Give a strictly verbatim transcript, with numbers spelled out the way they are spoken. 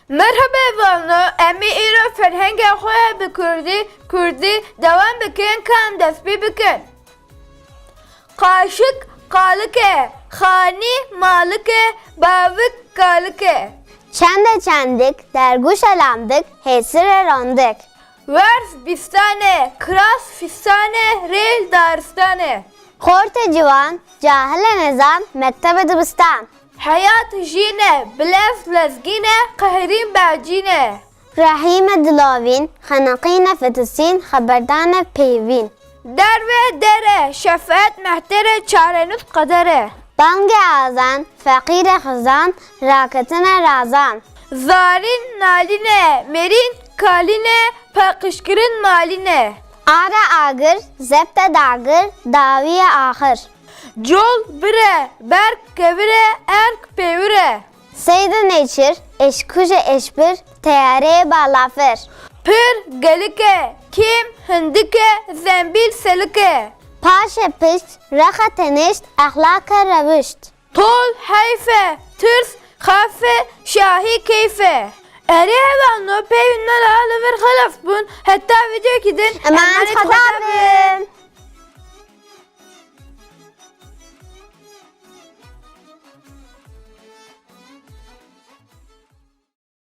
Merhaba hevalno, em ê îro ferhengê xwe bi kurdî, kurdî dewam bikin, ka em dest pê bikin. Qaşik qalik e, xanî malik e, bavik kalik e. Çend e çendik, dergûş e landik, hêsir e randik. Werz bîstan e, kiras fîstan e, rêl daristan e. Xort e ciwan, cahil e nezan, mekteb e dibistan. Heyat jîn e, bilez lezgîn e, qehrîn bacîn e. Rehîm e dilavîn, xeniqîn e fitisîn, xeberdan e pêvîn. Derve der e, şefet mehter e, çarenûs qeder e. Bang e azan, feqîr e xizan, raketin e razan. Zarîn nalîn e, mêrîn kalîn e, paqijkirin malîn e. Ar e agir, zebt e dagir, dawî ye axir. Col bir e, berg kevir e, erg pêvir e. Seyd e nêçir, eşkuj e eşbir, teyare ye balafir. Pir gelik e, kêm hindik e, zembîl selik e. Paş e pişt, rex e tenişt, exlaq e rewişt. Tol heyf e, tirs xef e, şahî keyf e. Erê hevalno, peyvên me niha li vir xelas bûn. Heta vîdeoyekî din, Emanet Xweda bin.